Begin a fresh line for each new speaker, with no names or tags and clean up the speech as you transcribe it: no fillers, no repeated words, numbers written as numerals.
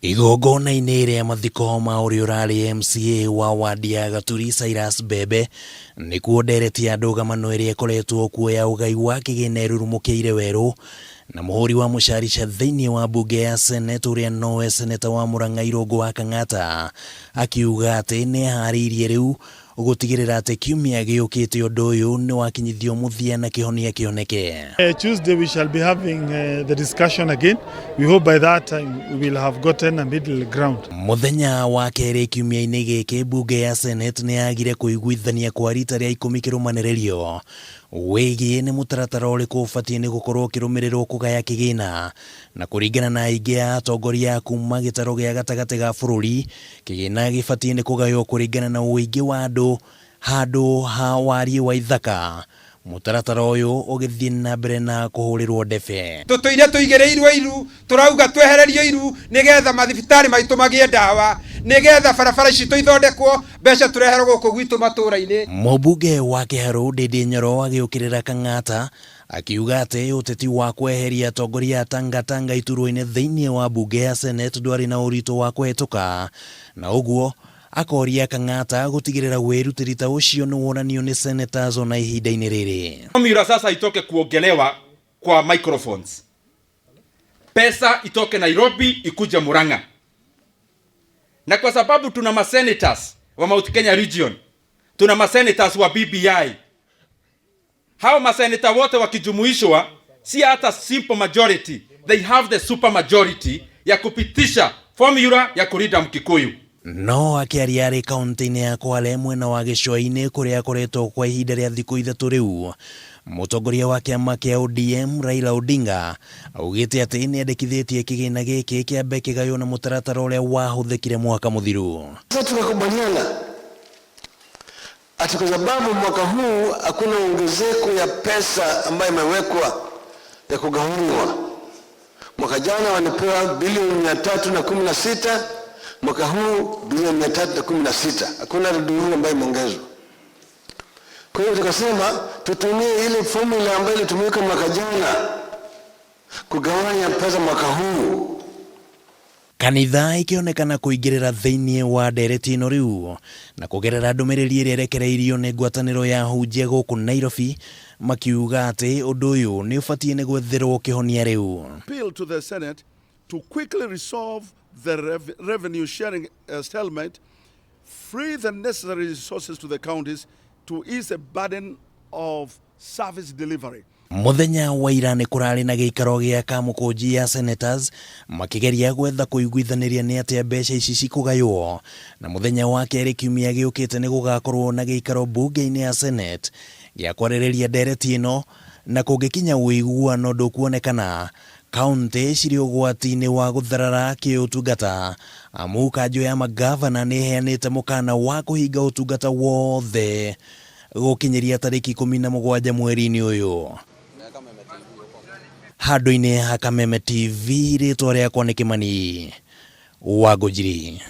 Igongona-inĩ rĩa mathiko ma ũrĩa ũrarĩ MCA wa wadi ya Gaturi Cyrus Mbembe nĩkuo ndereti ya ndũgamano ĩrĩa ĩkoretwo kuo ya ũgai wa kĩgĩna ĩrurumũkĩire werũ na mũhũri wa mũcarica thĩinĩ wa mbunge ya Senate ũrĩa nowe seneta wa Murang'a Irũngũ wa Kang'ata akiuga atĩ nĩeharĩirie rĩu gũtigĩrĩra atĩ kiumia gĩũkĩte ũndũ ũyũ nĩwakinyithio mũthia na kĩhonia kĩoneke.
Tuesday we shall be having the discussion again. We hope by that time we will have gotten a middle ground.
Mũthenya wa kerĩ kiumia-inĩ gĩkĩ mbunge ya Senate nĩ yagire kũiguithania kwa rita rĩa 10 kĩrũmanĩrĩrio wĩgiĩ nĩ mũtaratara ũrĩkũ ũbatiĩ nĩ gũkorwo ũkĩrũmĩrĩrwo kũgaya kĩgĩna na kũringana na aingĩ a atongoria kuma gĩtarũ gĩa gatagatĩ ga bũrũri kĩgĩna gĩbatiĩ nĩ kũgaywo kũringana na ũingĩ wa andũ handũ ha wariĩ wa ithaka. Mũtaratara ũyũ ũgĩthiĩ na mbere na kũhũrĩrwo ndebe.
Tũtũire tũigĩrĩirwo iru, tũrauga twehererio iru nĩgetha mathibitarĩ maitũ magĩe ndawa, nĩgetha barabara ici ithondekwo, mbeca tũreherwo gũkũ gwitũ matũra-inĩ.
Mũmbunge wa Kĩharũ Ndindi Nyoro agĩũkĩrĩra Kang'ata akiuga atĩ ũteti wa kweheria atongoria a Tangatanga iturwa-inĩ thĩinĩ wa mbunge ya Senate ndwarĩ na ũritũ wa kũhetũka na ũguo akoria Kang'ata gũtigĩrĩra wĩrutĩri ta ũcio nĩ wonanio nĩ senators ona ihinda-inĩ rĩrĩ.
Formula sasa itoke kuongelewa kwa microphones. Pesa itoke Nairobi ikuje Murang'a. Na kwa sababu tuna masenators wa Mount Kenya region, tuna masenators wa BBI. Hao masenata wote wakijumuishwa si hata simple majority, they have the super majority ya kupitisha formula ya kulinda Mkikuyu.
No akĩaria arĩ kaunti-inĩ ya Kwale mwena wa gĩcũa-inĩ kũrĩa akoretwo kwa ihinda rĩa thikũ 3 rĩu, mũtongoria wa kĩama kĩa ODM Raila Odinga augĩte atĩ nĩendekithĩtie kĩgĩna gĩkĩ kĩambe kĩgaywo na mũtaratara ũrĩa wahũthĩkire mwaka mũthiru.
Sasa tukakubaliana ati kwa sababu mwaka huu hakuna ongezeko ya pesa ambayo imewekwa ya kugawanywa. Mwaka jana walipewa bilioni 316, mwaka huu bilioni 316. Hakuna ndururu ambayo imeongezwa. Kwa hiyo tukasema tutumie ile formula ambayo ilitumika mwaka jana kugawanya pesa mwaka huu.
Kanitha ikionekana kuingirira thiini wa ndereti ino riu na kugerera ndumiriri iria irekereirio ni ngwataniro ya ahunjia guku Nairobi makiuga ati undu uyu ni ubatie ni gwetherwo kihonia riu.
Appeal to the Senate to quickly resolve the revenue sharing stalemate, free the necessary resources to the counties to ease the burden of service delivery.
Mũthenya wa ira nĩ kũrarĩ na gĩikaro gĩa kamũkũnji ya senators makĩgeria gwetha kũiguithanĩria nĩ atĩa mbeca ici cikũgaywo, na mũthenya wa kerĩ kiumia gĩũkĩte nĩ gũgakorwo na gĩikaro mbunge-inĩ ya Senate gĩa kwarĩrĩria ndereti ĩno, na kũngĩkinya ũiguano ndũkuonekana kaunti cirĩ ũgwati-inĩ wa gũtharara kĩũtungata, amu kanjũ ya magavana nĩ ĩheanĩte mũkana wa kũhinga ũtungata wothe gũkinyĩria tarĩki 17 mweri-inĩ ũyũ. Handũ-inĩ ha Kameme TV, rĩtwa rĩakwa nĩ Kĩmani wa Ngũnjiri.